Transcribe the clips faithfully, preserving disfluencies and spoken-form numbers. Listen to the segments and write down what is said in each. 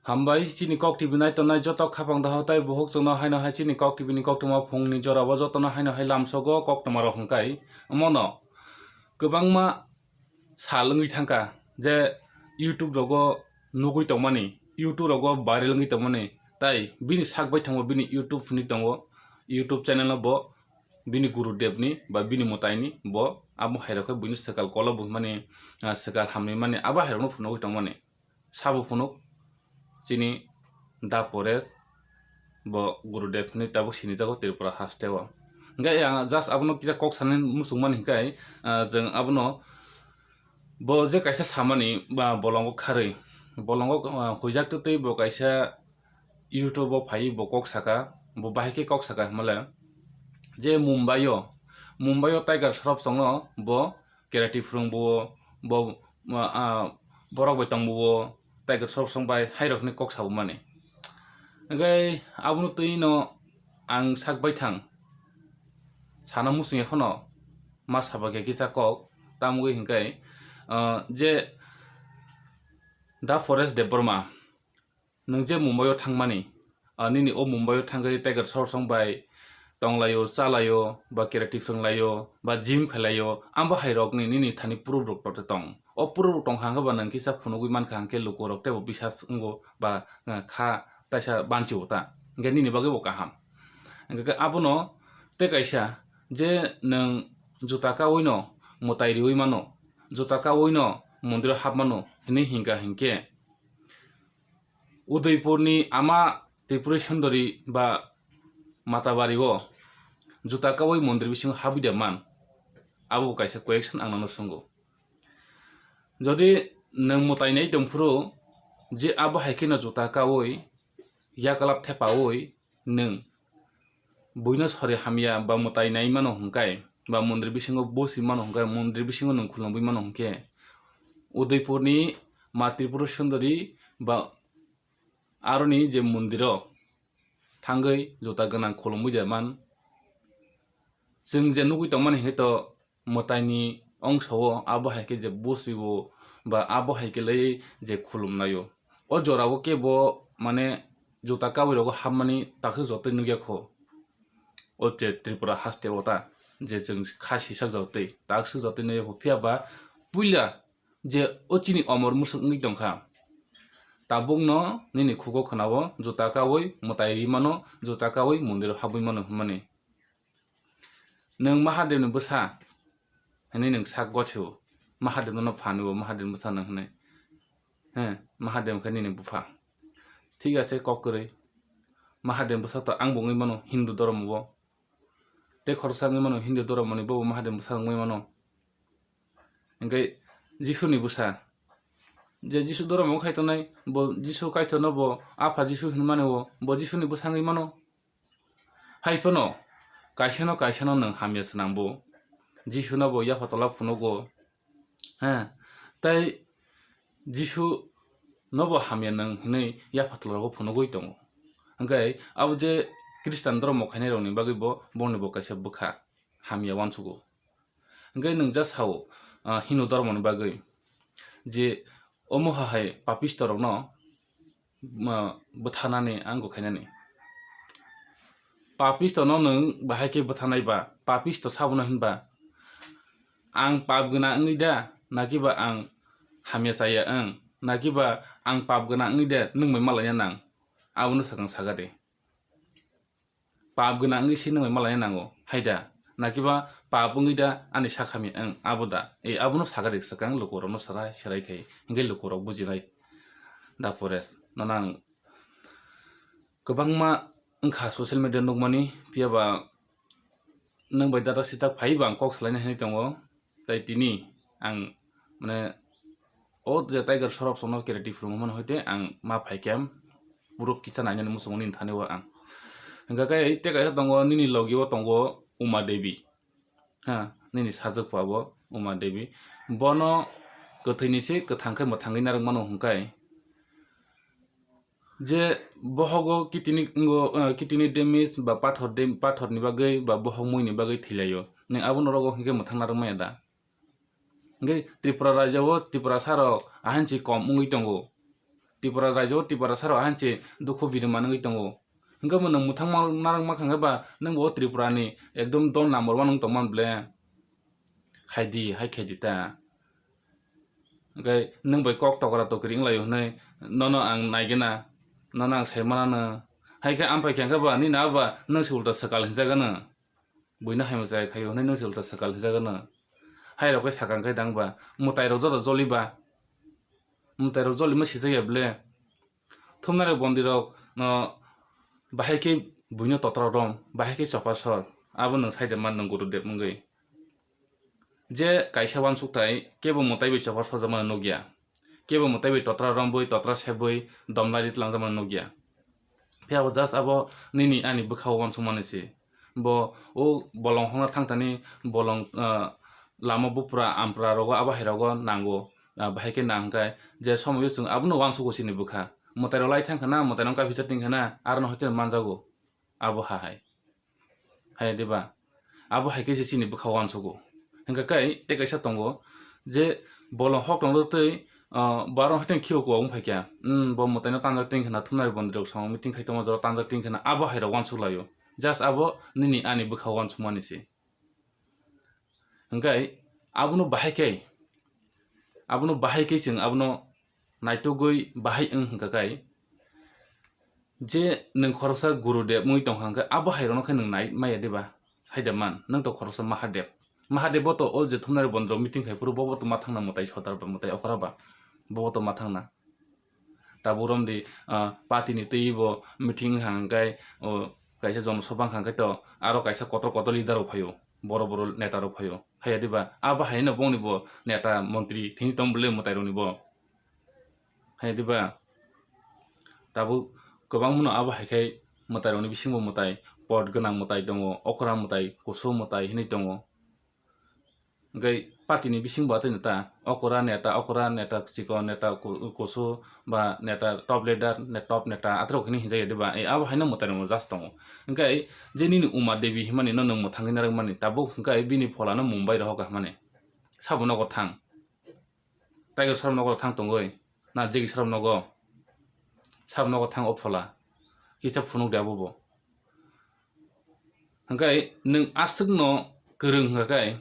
Hambai chini Kok T V nai tongnai joto khapang daho tai buhuk chwngno haino hai chini Kok T V ni koktwma phungni jorao jotono haino hai lamsogo koktwma rok hwnkhe omono kwbangma sal wngwi thangkha je YouTube rogo nugwi tongmani, YouTube rogo viral wngwi tongmani, tai bini sak bai thango bini YouTube hwnwi tongo, YouTube channel no bo bini Gurudev ni ba bini mwtai ni bo abo hai rok khe buino swkal kolo bo hwnmani, ah, swkal hamni mani abo hai rok no phunugwi tongmani. Sabo phunuk chini Da Pores bo Gurudev hinwi tabuk sinijago Tripura haste o. Hingkhe ang just abono kisa kok sanani muchungmani hingkhe, ah, chwng abono bo je kaisa samani ba bolongo kharwi, bolongo, ah, huijak twi twi bo kaisa YouTube o phaiwi bo kok saka, bo bahai khe kok saka hwnmale je Mumbai o, Mumbai o Tiger Shroff songno bo karate phwrwngbuo, bo, ah, borok bai tongbuo, Tiger Shroff song bai hai rok hinwi kok sabumani. Hingkhe abono twi no ang sak baithang sana muchungya phano ma saba khe kisa kok, tamo wngwi hingkhe, ah, je Da Pores Debbarma, nwng je Mumbai o thangmani, ah, nini o Mumbai o thangwi Tiger Shroff song bai tonglaio, chalaio, ba karate phwrwnglaio, ba gym khailaio, abo hai rokni nini thani proof rok tong. O proof rok tong hangkhe ba nwng kisa phunugwi mankha hangkhe luku rok teibo bisas wngo ba, ah, kha taisa banchi o ta. Hingkhe nini bagwi bo kaham. Hingkhe abono tei kaisa je nwng juta kaui no mwtai riui mano, juta kaui no mondir o hap mano hinwi hingkha hinkhe Udaipurni ama Tripuri Sundari ba Matabari o juta kaui mondir bisingo habwi da man? Abo bo kaisa question ang nono swngo. Jodi nwng mwtai nai tongphuru je abo hai kheno juta kaui yaklap thepaui nwng buino sori hamya ba mwtai nai mano hwnkhe ba mondir bisingo boswi mano hwnkhe mondir bisingo nwng khulumwi mano hwnkhe Udaipurni Ma Tripura Sundari ba aroni je mondiro thangwi juta gwnang khulumwi de man. Chwng je nugwi tongmani hwnkhe to mwtaini ongsao abo hai khe je bosrio ba abo hai khe lai je khulumnaio. O jorao kebo mane juta kawi rogo hapmani takhuk jotoi nukya kho. O je Tripura haste o ta je chwng kha sisak jotoi takhuk jotoi nukya kho, phiya ba puila je o chini omor musuk wngwi tongkha. Tabukno nini khugo khwnao juta kawi mwtai ri mano, juta kawi mondiro habwi mano hwnmani. Nwng Mahadevni bwsa hwnwi nwng sak gothio. Mahadevno no phani bo Mahadevni bwsa nwng hwnwi. He, Mahadev khe nini bupha. Thik ase, kok kwrwi. Mahadevni bwsa to ang bo wngwi mano Hindu dhormo bo. Tei khoroksa wngwi mano Hindu dhormoni, bobo Mahadevni bwsa wngwi mano. Hingkhe Jisuni bwsa. Je Jisu dhormo khai tongnai, bo Jisu Kaitorno bo Apha Jisu hinmani o, bo Jisuni bwsa wngwi mano. Hai phano kaisano kaisano nwng hamya swnambo. Jisuno bo yapha tola phunugo. Ha, tei Jisu nobo hamya nwng hinwi yapha tola rogo phunugwi tongo. Hingkhe abo je Khristan dhormo khainai rokni bagwi bo, boni bo kaisa bwkha hamya uansugo. Hingkhe nwng ja sao, ah, Hindu dhormoni bagwi je omo hai papisto rokno, ah, bwtharnani ang go khainani. Papisto no nwng bahai khe bwtharnai ba, papisto sabono hinba, ang pap gwnang wngwi da, nakiba ang hamya chaya wng, nakiba ang pap gwnang wngwi da nwng bai malaina nang, abono swkang saga de. Pap gwnang wngwi se nwng bai malaina nango, hai da? Nakiba pap wngwi da ani sak hamya wng, abo da? E, abono saga de swkang lukurokno serai serai khai, hingkhe lukurok bujinai. Da Pores, nono ang kwbangma wngkha social media nukmani, phiya ba nwng bai dada sitak phai ba ang kok salaina hinwi tongo. Tai tini ang, mane, o je Tiger Shroff songno karate phwrwngmani hoite ang ma phai khe ang proof kisa nainani muchungo nini thani o ang. Hingkha khe tei kaisa tongo, nini logi o tongo Uma Devi. Ha, nini sajwk pha bo Uma Devi. Bono kwthwini se kwthang khe mwthangwi narwk mano hwnkhe. Je bohogo kidney wngo, eh, kidney damage ba pathor dam-, pathorni bagwi ba bohok muini bagwi thwilaio. Nwng abono rogo hwnkhe mwthang narwk maya da? Hwnkhe Tripura rajyo o Tiprasa rok ahansi kom wngwi tongo. Tripura raijo o Tiprasa rok ahanse dukhu birma nungwi tongo. Hwnkhe bo nwng mwthang ma-, narwkma kha hwnkhe ba nwng bo Tripura ni ekdom don number one wng tongmani ble. Khaidi, hai khaidi ta. Hwnkhe nwng bai kok tokra tokri wnglaio hwnwi nono ang naigena, nono ang saimanano. Hai khe ampai khe hwnkhe ba nini abo ba nwng se ulta swkal hinjagano. Buino hai mwchai khaio hwnwi nwng se ulta swkal hinjagano. Hai rok khe sakang khe dang ba mwtai rok joto joli ba. Mwtai rok jolima sijak ya ble. Thumnari bondirok no bahai khe buino totra rom, bahai khe chopasor, abo nwng saide man nwng Gurudev wngwi. Je kaisa uansukthai kebo mwtai bai chopasor jakmano nukya, kebo mwtai bai totra romwi, totra sebwi, domlari tlangjamano nukya. Phiya bo just abo nini ani bwkhao uansukmani se. Bo o bolong hokna thangthani bolong, ah, lama bupra ampra rogo abo hai rogo nango, ah, bahai khe nang hwnkhe je somoio chwng abono uansugo chini bwkha. Mwtai rok lai thang khana, mwtai rok kaphisa ting khana, aro no hoite manjago. Abo ha hai. Hai diba? Abo hai khe se chini bwkha uansugo. Hwnkhe kai tei kaisa tongo je bolong hok tong tei, ah, baro hoite khio kuwa wng phai kha. Hmm, bo mwtai no tanjak ting khana, thumnari bondi rok samung meeting khai tongma jora tanjak ting khana, abo hai rok uansuk laio. Just abo nini ani bwkha uansukmani se. Hwnkhe abono bahai khe, abono bahai khe chwng abono naitugwi bahai wng hwnkha khe, je nwng khoroksa Gurudev wngwi tongkha hwnkhe abo hai rokno khe nwng nai maya diba? Saida man, nwng to khoroksa Mahadev. Mahadev bo to o je thumnari bondi rok meeting khai phuru bo bo to ma thangna mwtai sodar ba mwtai okra ba, bo bo to ma thangna. Tabuk romdi, ah, party ni twi bo meeting wngkha hwnkhe, o kaisa jonosabha wngkha hwnkhe to aro kaisa kotor kotor leader rok phaio, boro boro neta rok phaio. Haiya diba? Abo haino bongni bo neta montri thini tong bwle mwtai rokni bo. Haiya diba? Tabuk kwbang phano abo hai khai mwtai rokni bisingo mwtai, pot gwnang mwtai tongo, okra mwtai, kusu mwtai hinwi tongo. Hwnkhe party ni bisingo atwino ta okra neta, okra neta chikon neta ku-, kusu ba neta top leader, ne-, top neta atrok hwnwi hinjak ya diba? E abo haino mwtai rokno just tongo. Hwnkhe je nini Uma Devi hinmani no nwng mwthangwi narwkmani tabuk hwnkhe bini pholano Mumbai rohok ka hinmani. Sabo nogo thang. Tiger Shroff nogo thang tongwi. Na Jackie Shroff nogo. Sabo nogo thang o phola. Kisa phunuk de abo bo. Hwnkhe nwng aswkno kwrwng hwnkha khe,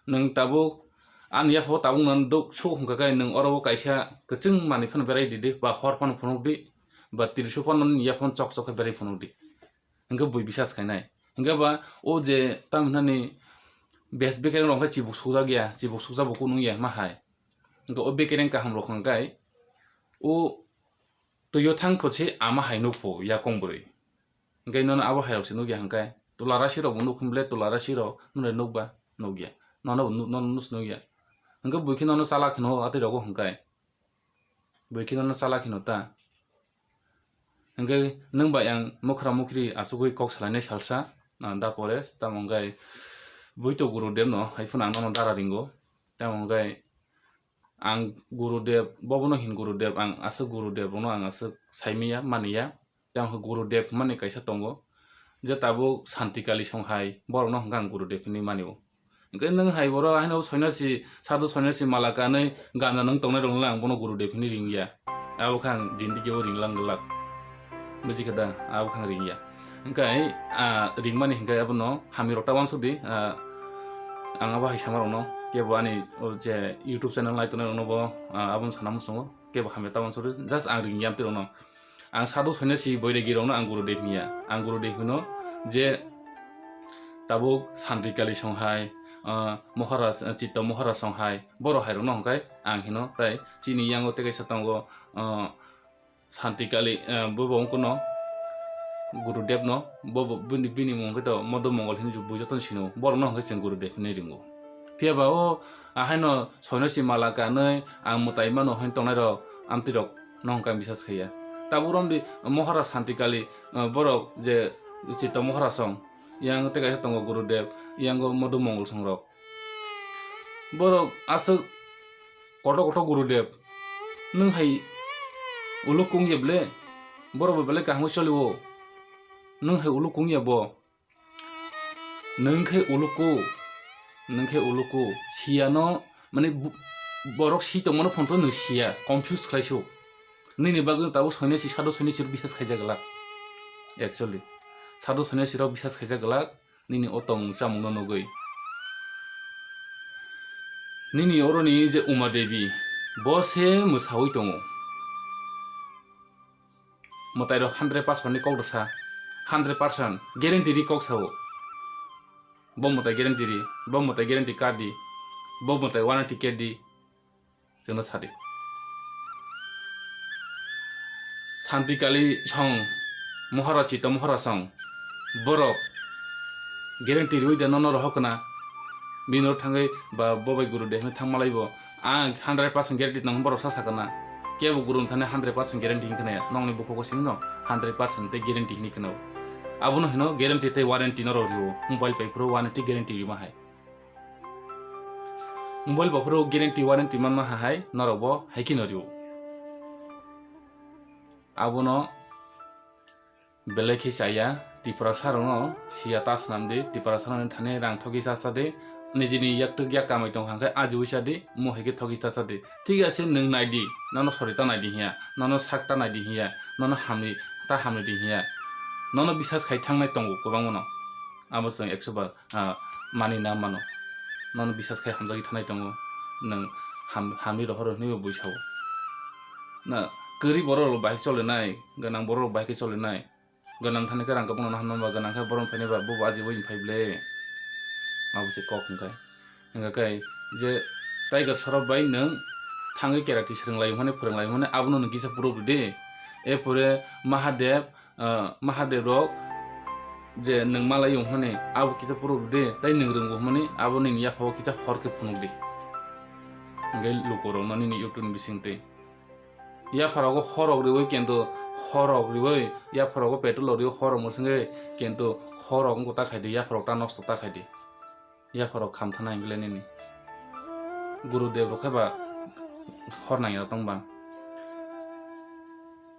nwng tabuk ani yaphao tabuk nang duk suk hwnkha khe, nwng oro o kaisa kwchwng manwi phano berai di di, ba hor phano phunuk di, ba tirisu phano nini yaphao chok chok khe berai phunuk di. Hwnkhe bui bisas khainai. Hwnkhe ba o je tamo hinani bes bekereng rok khe chibuk sukjak ya, chibuk sukjak bo kunu ya ma hai. Hwnkhe o bekereng kaham rok hwnkha khe o twi o thang kho se ama hai nuk pho yakung bwrwi. Hwnkhe nono abo hai rok se nukya hwnkhe, tula rasi rok bo nuk hwnble, tula rasi rok nwnwi nukba nukya, nono bo nu-, nono nus nukya. Hwnkhe buikhe nono chala kheno atwi rogo hwnkhe, buikhe nono chala kheno ta. Hwnkhe nwng bai ang mukhra mukhri achugwi kok salainai salsa, ah, da pore tamo hwnkhe buito Gurudev no hai phano ang nono dara ringo, tamo hwnkhe ang Gurudev, bobono hin Gurudev, ang aswk Gurudev rokno ang aswk saimanya, maniya. Tei ang Gurudev hwnmani kaisa tongo, je tabuk Santi Kali song hai, borokno hwnkha ang Gurudev hinwi mani o. Hwnkhe nwng hai borok haino soinasi, sadhu soinasi mala kanwi ganja nwng tongnai rokno ang bono Gurudev hinwi ringya. Abo khe ang jindigi o ringlang glak. Buji kha da? Abo khe ang ringya. Hwnkhe, ah, ringmani hwnkhe abono hamya rok ta uansuk di, ah, ang abo hai sama rokno, kebo ani o je YouTube channel nai tongnai rokno bo, ah, abono sana muchungo. Kebo hamya ta uansukdi, just ang ringya amtwi rokno. Ang sadhu soinasi boiregi rokno ang Gurudev hinya. Ang Gurudev hino je tabuk Santi Kali song hai, ah, Maharaj, ah, Chitta Maharaj song hai, borok hai rokno hwnkhe ang hino, tai chini yango tei kaisa tongo, ah, Santi Kali, ah, bo bo wngkha no Gurudev no, bo bo bini, bini mung khe to Modo Mongol hinwi bui jotono sino, borokno hwnkhe chwng Gurudev hinwi ringo. Phiya ba o, ahaino soinasi mala kanwi ang mwtai mano hwn tongnai rok, amtwi rok no hwnkha ang bisas khaiya. Tabuk romdi Maharaj Santi Kali, ah, borok je Chitta Maharaj song, yang tei kaisa tongo Gurudev, yango Modo Mongol song rok. Borok aswk kotor kotor Gurudev, nwng hai ulo kung ya ble? Borok bo belai kaham khe choli o, nwng hai ulo kung ya bo? Nwng khe uluku, nwng khe uluku, siyano, mane, bu-, borok si tongmano phone to nwng siya, confuse khlai su. Nini bagwi tabuk soinesi, sadhu soinesi rok bisas khaijak glak. Actually, sadhu soinesi rok bisas khaijak glak nini o tong chamung no nugwi. Nini oroni je Uma Devi, bo se mwsawi tongo. Mwtai rok hundred percent ni kok rwsa, hundred percent guarantee ri kok sao. Bo mwtai guarantee ri, bo mwtai guarantee kar di, bo mwtai one eighty K di. Chwngno sadi. Santi Kali song, Mohara Chita Mohara song, borok guarantee riwi de nono rohok na. Bini oro thangwi ba bo bai guru de hwnwi thang malai bo. Ang hundred percent guarantee nang borok sa sakana. Kebo guru thani hundred percent guarantee hwnkhana ya. Nongni bukhugo simi no hundred percent tei guarantee hwnwi khna. Abono hino guarantee tei warranty norok rio. Mobile pai phuru warranty guarantee rima hai. Mobile bo phuru guarantee warranty manma hai norok bo hai kheno rio. Abono belai khe chaya, Tiprasa rokno siya ta swnam di, Tiprasa rokni thani rang thogi cha cha di, nijini yaktwk yak kamai tong kha hwnkhe ajiui cha di, mo hai khe thogi cha cha di. Thik ase, nwng nai di, nono sori ta nai di hiya, nono sak ta nai di hiya, nono hamni ta hamni di hiya, nono bisas khai thangnai tongo kwbangma no. Abo chwng ekso bar ah, mani na mano. Nono bisas khai hamjagwi thanai tongo. Nwng ham-, hamni rohor hwnwi bo bui sao. Na kwrwi borok rok bai cholenai, gwnang borok rok bai khe cholenai. Gwnang thani khe rang kwbangno hamna ba, gwnang khe borom phainai ba, bo bo aji bai phai ble. Abo se kok hwnkhai. Hwnka khe je Tiger Sorof bai nwng thangwi karate swrwng lai hwnmani, phwrwng lai hwnmani, abono nwng kisa proof rw di. Epore Mahadev ah, Mahadev rok je nwng malai wng hwnmani abo kisa proof de, tei nwng rwngbo hwnmani abo nini yaphao kisa hor khe phunuk di. Hingke lukorokno nini YouTube ni bisingtwi yapharogo horok riui kento horok riui yapharogo petrol rok riui horok mwswngwi kento horok wngkha ta khaidi, yapharok ta nosto ta khaidi. Yapharok khamthana hingle nini. Gurudev rok khe ba hor nangya tong ba.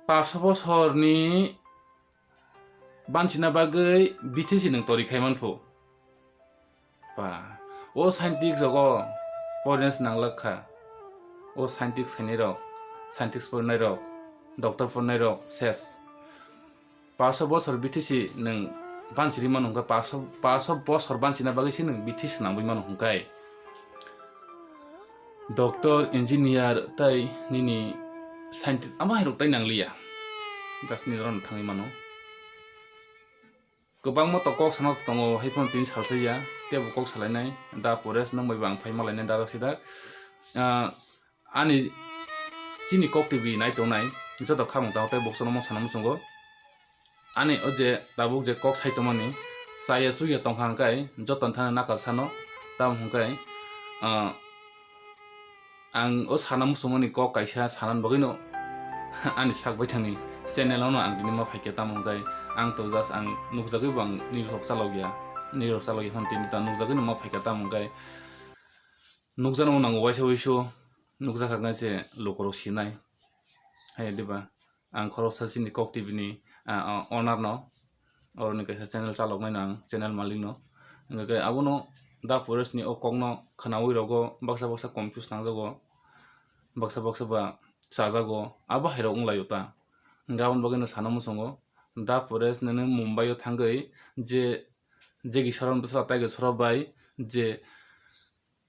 Paso bosorni banchina bagwi bithisi nwng tori khai manphu. Ba, o scientist rogo poriness nanglak kha. O scientist khainai rok, scientist porinai rok, doctor porinai rok, ses. Paso bosor bithisi nwng banchiri mano hwnkhe, paso, paso bosor banchina bagwi se nwng bithisi nangwi mano hwnkhe. Doctor, engineer, tei nini scientist, amo hai rok tai nangliya. Just nini rok thangwi mano. Kwbangma to kok sana tongo, hai phano tini salsa ya, tebo kok salainai, da pores nang bai bang phai malainai, da rok sida. Ah, ani chini kok T V nai tongnai, joto khamung tang tei boksano mo sana muchungo. Ani o je tabuk je kok sai tongmani, chaya chuya tongkha hwnkhe joto thani nakar sano, tamo hwnkhe, ah, ang o sana muchungmani kok kaisa sanani bagwino ani sak baithangni channel-o no ang tini ma phaikha, tamo hwnkhe ang to just ang nukjagwi bo ang news rok chalokya, news rok chalokya phano tini ta nukjagwino ma phaikha, tamo hwnkhe nukjakno nango waisa waisu nukjakha hwnkhe se lukurok sinai. Hai diba? Ang khoroksa chini Kok T V ni, ah, ah, owner no, oroni kaisa channel chaloknai no ang, channel malik no. Hingkhe abono Da Forest ni o kok no khwnaui rogo baksa baksa confuse nangjago, baksa baksa ba chajago, abo hai rok wnglaio ta. Hingkhe aboni bagwi no sana muchungo Da Forest nini Mumbai o thangwi je, je Gisorom bwsla tei Gisorom bai je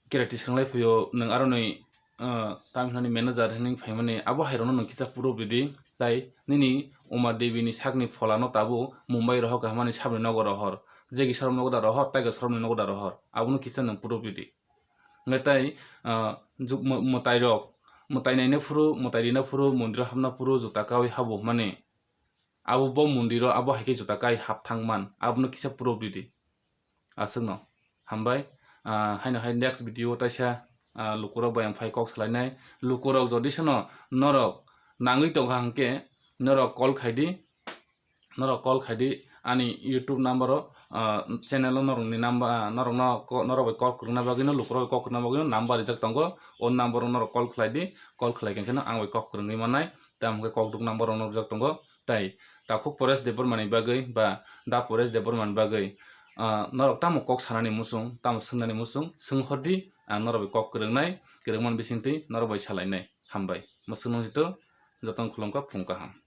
karate swrwnglai phaiyo, nwng aroni, ah, tamhinani manager hinwi phaimani, abo hairokno nwng kisa proof ridi, tai nini Uma Devi ni sakni pholano tabuk Mumbai rohor, kaham ani sabni nogo rohor, je Gisorom nogo da rohor, Tiger Soromni nogo da rohor, abono kisa nwng proof ridi. Hwnkhe tai, ah, juk-, mw-, mwtairok, mwtai naina phuru, mwtai rina phuru, mondiro hapna phuru, juta kaui habo hwnmani. Abo bo mondiro abo hai khe juta kai hap thang man, abono kisa proof ridi. Aswkno. Hambai. Ah, haino hai next video o taisa, ah, lukurok bai ang phai kok salainai. Lukurok jodi sono norok nangwi tongkha hwnkhe norok call khaidi. Norok call khaidi ani YouTube number o, ah, channel o norokni number, ah, norokno ko-, norok bai kok kwrwngna bagwino, lukurok bai kok kwrwngna bagwino number rijak tongo. O number o norok call khlaidi, call khlai khe no ang bai kok kwrwngwi mannai. Tamo hwnkhe kokduk number rok nukjak tongo. Tai takhuk Paresh Debbarma ni bagwi ba da Paresh Debbarma ni bagwi, ah, norok tamo kok sanani muchung, tamo swngnani muchung, swnghordi, ang norok bai kok kwrwngnai, kwrwngmani bisingtwi norok bai salainai. Hambai. Mwswk nung jitu, Jotono khulumkha, phung kaham.